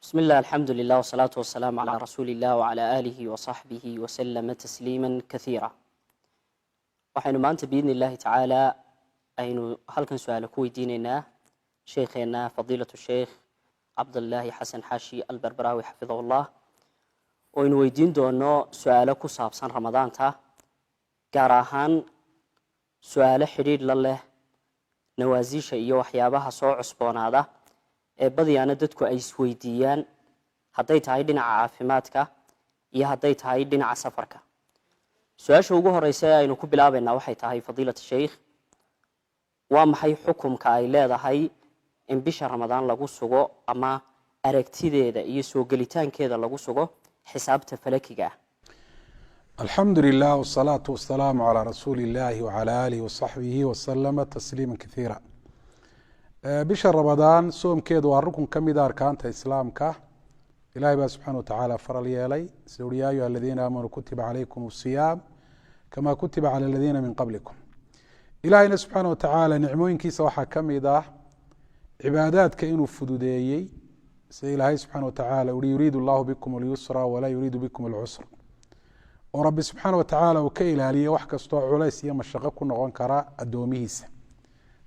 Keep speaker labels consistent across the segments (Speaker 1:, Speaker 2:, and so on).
Speaker 1: بسم الله، الحمد لله، والصلاة والسلام على رسول الله وعلى آله وصحبه وسلم تسليما كثيرا. Waxaynu maanta بإذن الله تعالى aynu halkan su-aalo ku weydiineynaa sheekheena fadiilatu sheekh Cabdillaahi Xasan Xaashi Albarbaraawi xafidahu llah, oo aynu weydiin doono su-aalo ku saabsan Ramadaanta, gaar ahaan su-aalo xidhiidh la leh nawaasiisha iyo waxyaabaha soo cusboonaada ee badiyaana dadku ay isweydiiyaan, hadday tahay dhinaca caafimaadka iyo hadday tahay dhinaca safarka. Su-aasha ugu horeysa ee aynu ku bilaabaynaa waxay tahay: fadiilat sheikh, waa maxay xukumka ay leedahay in bisha Ramadaan lagu sugo ama aragtideeda iyo soo gelitaankeeda lagu sugo xisaabta falakiga ah?
Speaker 2: Alxamdu lilah wsalaatu wasalaamu calaa rasuuli illahi wcala aalihi wasaxbihi wasalama tasliima kaiira. Bisha Ramadaan soomkeedu waa rukun ka mida arkaanta Islaamka. Ilahay baa subxana watacaala faral yeelay, sida uri: يا أيها الذين آمنوا كتب عليكم الصيام كما كتب على الذين من قبلكم. Ilahayna subxaana watacaala nicmooyinkiisa waxaa ka mid ah cibaadaadka inuu fududeeyey, sida Ilaahay subxana watacaala uri: يريد الله بكم اليسر ولا يريد بكم العسر. Oo Rabbi subxaana watacaala uu ka ilaaliyey wax kastoo culays iyo mashaqo ku noqon kara addoomihiisa,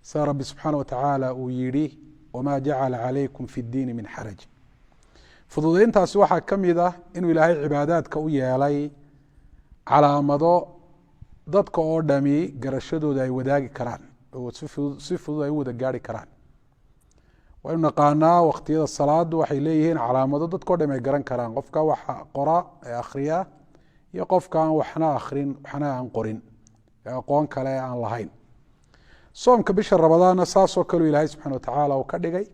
Speaker 2: sida Rabbi subxaana watacaala uu yihi: وما جعل عليكم في الدين من حرج. Fududeyntaasi waxaa ka mid ah inuu Ilaahay cibaadaadka u yeelay calaamado dadka oo dhami garashadooda ay wadaagi karaan oo si fudud ay u wada gaari karaan. Waynu naqaanaa waqtiyada salaadu waxay leeyihiin calaamado dadka o dhami ay garan karaan, qofka waxa qora ee akhriya iyo qofka aan waxna akrin waxna aan qorin ee aqoon kale aan lahayn. Soomka bisha Ramadaanna saasoo kaleu Ilaahay subxana watacaala uu ka dhigay.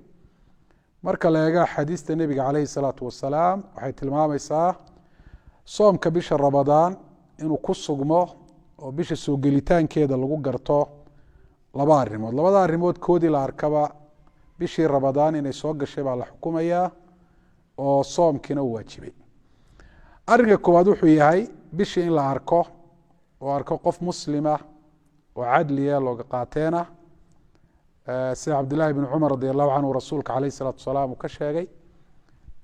Speaker 2: Marka la eego axaadiista nebiga caleyhi salaatu wasalaam, waxay tilmaamaysaa soomka bisha Ramadaan inuu ku sugmo oo bisha soo gelitaankeeda lagu garto laba arrimood. Labada arrimood koodii la arkaba, bishii Ramadaan inay soo gashay baa la xukumayaa oo soomkiina uu waajibay. Arrinka koowaad wuxuu yahay bishii in la arko, oo arko qof muslima oo cadliya looga qaateena, sida Cabdillahi bn Cumar radi allahu canhu rasuulka caleyh isalaatu wasalaam uu ka sheegay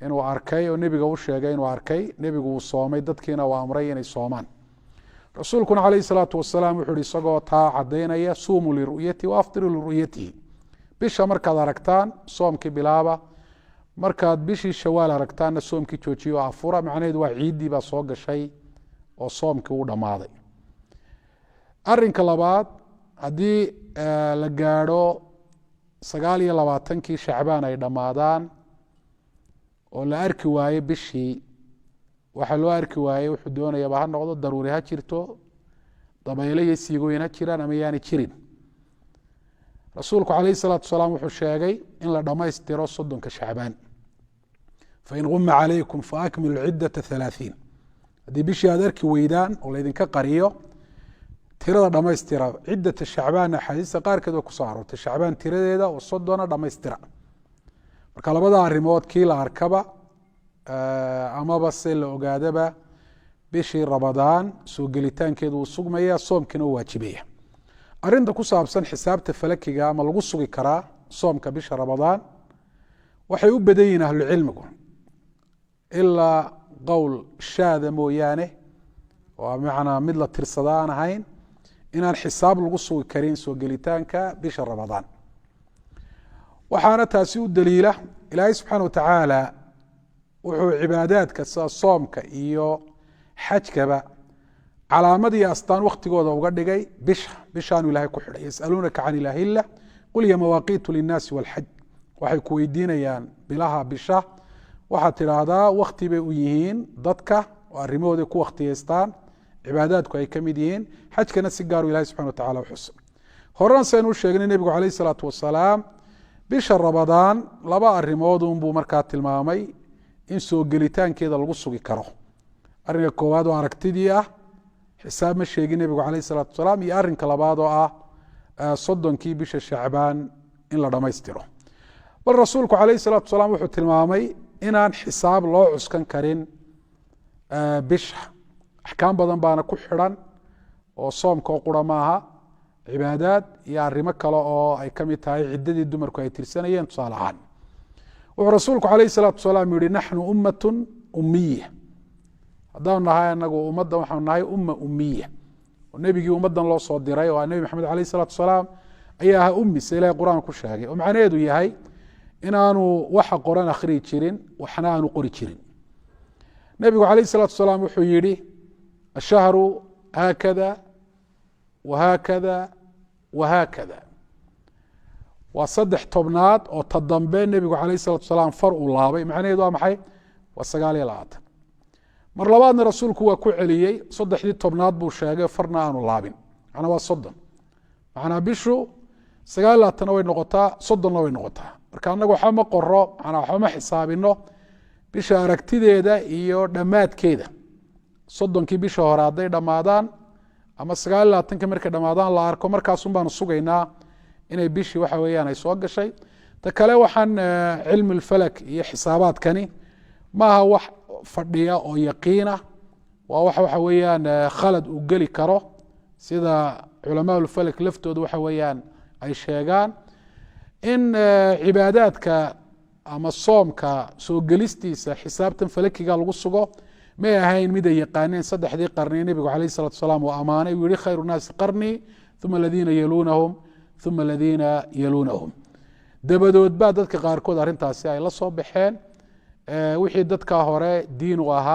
Speaker 2: inuu arkay, oo nebiga u sheegay inuu arkay. Nebigu uu soomay, dadkiina uu amray inay soomaan. Rasuulkuna caleyhi salaatu wasalaam wuxuu ihi, isagoo taa caddaynaya: صوموا لرؤيته وأفطروا لرؤيته. Bisha markaad aragtaan soomkii bilaaba, markaad bishii Shawaal aragtaanna soomkii joojiyo oo afura. Macnaheedu waa ciiddii baa soo gashay oo soomkii uu dhammaaday. Arinka labaad, haddii la gaadho 29-kii Shacbaan ay dhammaadaan oo la arki waaye bishii, waxaa loo arki waayey wuxuu doonayaba ha noqdo, daruuri ha jirto, dabaylo iyo siigooyin ha jiraan ama yaani jirin, rasuulku caleyhi salaatu wasalaam wuxuu sheegay in la dhammaystiro 30-ka Shacbaan: فإن غم عليكم فأكملوا العدة 30. Haddii bishii aad arki weydaan oo laydinka qariyo, tirada dhamaystira. Ciddata Shacbaan axaadiista qaarkeed way kusoo aroortay, Shacbaan tiradeeda oo 30-a dhamaystira. Marka labada arrimood kii la arkaba amaba se la ogaadaba, bishii Ramadaan soo gelitaankeedu wuu sugmaya, soomkiina u waajibaya. Arrinta ku saabsan xisaabta falakiga ama lagu sugi karaa soomka bisha Ramadaan, waxay u badan yihiin ahlucilmigu, ilaa qowl shaada mooyaane, oo macnaa mid la tirsada aan ahayn, inaan xisaab lagu sugi karin soo gelitaanka bisha Ramadaan. Waxaana taasi u daliila, Ilaahay subxaana watacaala wuxuu cibaadaadka sida soomka iyo xajkaba calaamad iyo astaan waktigooda uga dhigay bisha. Bishaanu Ilahay ku xidhay: يسألونك عن الأهلة قل هي مواقيت للناس والحج. Waxay ku weydiinayaan bilaha bisha, waxaad tidhaahdaa wakti bay u yihiin dadka oo arrimahooday ku waktiyeystaan, cibaadaadku ay ka mid yihiin, xajkana si gaaru Ilahay subxana wa tacala u xusa. Horena saynu u sheegnay, nebigu caleyh isalaatu wasalaam bisha Ramadaan laba arrimood unbuu markaa tilmaamay in soo gelitaankeeda lagu sugi karo. Arrinka koowaad oo aragtidii ah, xisaab ma sheegin nebigu caleyh isalaatu wasalaam, iyo arrinka labaad oo ah 30-kii bisha Shacbaan in la dhammaystiro. Bal rasuulku caleyh isalaatu wasalaam wuxuu tilmaamay inaan xisaab loo cuskan karin bisha. Axkaam badan baana ku xidhan, oo soomka oo qura maaha, cibaadaad iyo arrimo kale oo ay ka mid tahay ciddadii dumarku ay tirsanayeen, tusaale ahaan. Wuxuu rasuulku calayh salaatu wasalaam yihi: "Naxnu ummatun umiya." Haddaanu nahay anagu ummadda, waxaanu nahay umma umiya, oo nebigii ummaddan loo soo diray oo nebi Maxamed alayh salaatu wasalaam ayaa ahaa ummi, se Ilahay Qur-aan ku sheegay, oo macnaheedu yahay inaanu waxa qoran akhriyi jirin, waxna aanu qori jirin. Nebigu calayh salaatu wasalaam wuxuu yihi: "Ashahru haakada wahaakada wahaakada." Waa saddex tobnaad oo ta dambe nebigu calayh salatu wasalaam far uu laabay. Macnaheedu waa maxay? Waa 29. Mar labaadna rasuulku waa ku celiyey, saddexdii tobnaad buu sheegay, farna aanu laabin. Macnaa waa 30. Macnaa bishu 29-na way noqotaa, 30-na way noqotaa. Marka annaga waxba ma qoro, manaa waxba ma xisaabino. Bisha aragtideeda iyo dhammaadkeeda, 30-kii bisha hore hadday dhammaadaan ama 29-kii markay dhammaadaan la arko, markaasun baanu sugaynaa inay bishii waxa weeyaan ay soo gashay. Ta kale, waxaan cilmu lfalak iyo xisaabaadkani maaha wax fadhiya oo yaqiina. Waa wax waxa weeyaan khalad uu geli karo, sida culamaa ulfalak laftooda waxa weeyaan ay sheegaan. In cibaadaadka ama soomka soo gelistiisa xisaabtan falakiga lagu sugo may ahayn mid ay yaqaaneen saddexdii qarni nebigu calayh salatu wasalaam uu amaanay, uu yihi: "Khayru nnaasi qarnii, uma aladiina yaluunahum, uma aladiina yaluunahum." Dabadood baa dadka qaarkood arrintaasi ay la soo baxeen wixii dadka hore diin u ahaa.